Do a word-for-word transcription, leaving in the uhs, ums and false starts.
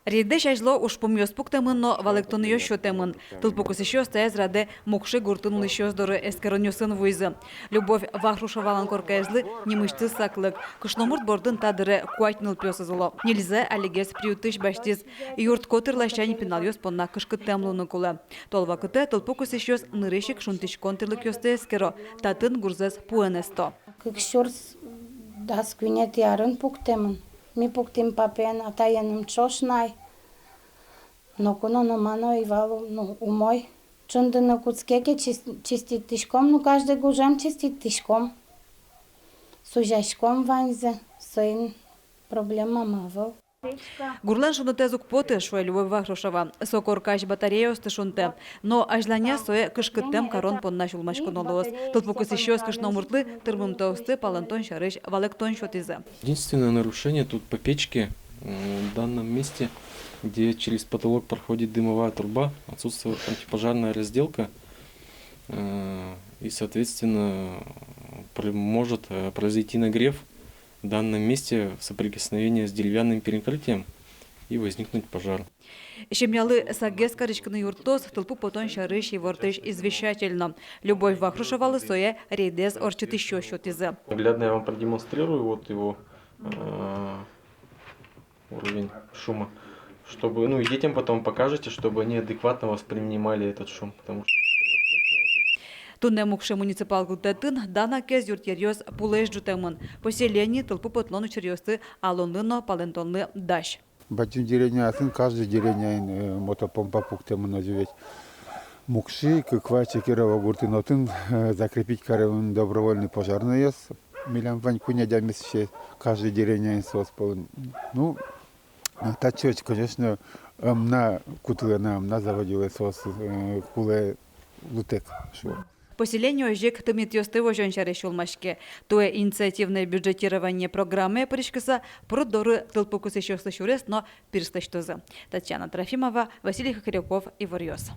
Рейдэсь азьло ужпумъёс пуктэмын но валэктонъёс сётэмын. Тылпу кысӥсьёс таиз радэ Мукши гуртын улӥсьёс доры эскеронъёсын вуизы. Любовь Вахрушевалэн коркаезлы нимысьтыз саклык. Кышномурт бордын та дыре куать нылпиосыз уло. Нильзэ алигес приютысь басьтӥз. Юрт котыр ласянь пиналъёс понна кышкыттэм луыны кулэ. Тол вакытэ тылпу кысӥсьёс нырысь ик шунтӥськон тирлыкъёсты эскеро, татын гурзэс пуэн эсто. Кык сюрс дас куинетӥ арын пуктэмын. Ми пуктӥм папаен, атаеным ӵош на ай. Ноку но номыр но ӧй вал, ну, умой. Чындыны кутске ке, чис-, чиститӥськом, ну, каждый гужем чиститӥськом. Сузяськом ваньзэ, соин проблема ӧвӧл. Гурлэн шунытэз уг поты, шуэ Любовь Вахрушева. Со коркась батареяосты шунтэ. Но азьланяз сое кышкыттэм карон понна сюлмаськоно луоз. Тылпу кысӥсьёс кышномуртлы тырмымтэосты палэнтон сярысь валэктон сётӥзы. Единственное нарушение тут по печке, э, в данном месте, где через потолок проходит дымовая труба, отсутствует противопожарная разделка, э, и, соответственно, пр-, может, э, произойти нагрев в данном месте, соприкосновение с деревянным перекрытием, и возникнуть пожар. Семьялы сакгес кариськыны юрттоз тылпу потон сярысь ивортӥсь извещатель но. Любовь Вахрушевалы сое рейдэз ортчытӥсьёс сётӥзы. Наглядно я вам продемонстрирую вот его, э, уровень шума, чтобы, ну, и детям потом покажете, чтобы они адекватно воспринимали этот шум, потому что... Туннэ Мукши муниципал гуртэтын данакез юртъеръёс пулэсь ӝутэмын. Поселение тылпу потлон учыръёсты алонлы но палэнтонлы дась. Бадӟым деревняосын, каждый деревняын, э, мотопомпа пуктэмын озьы ведь. Мукши, Кыква, Чекерово гуртын, отын, э, закрепить каремын добровольный пожарноез. Милям вань куинь адямиез, каждый деревняын соос пӧлын. Ну, а татчы ведь, конечно, ӧм на кутылэ на, ӧм на заводилэ соос, э, кулэ лутэк, шуом. Поселение озьы ик тымнитъёсты возён сярысь сюлмаське. Туэ инициативное бюджетирование программае пыриськыса пруд доры тылпу кысӥсьёслы сюрес но пирс лэсьтозы. Татьяна Трофимова, Василий Хохряков, «Иворъёс».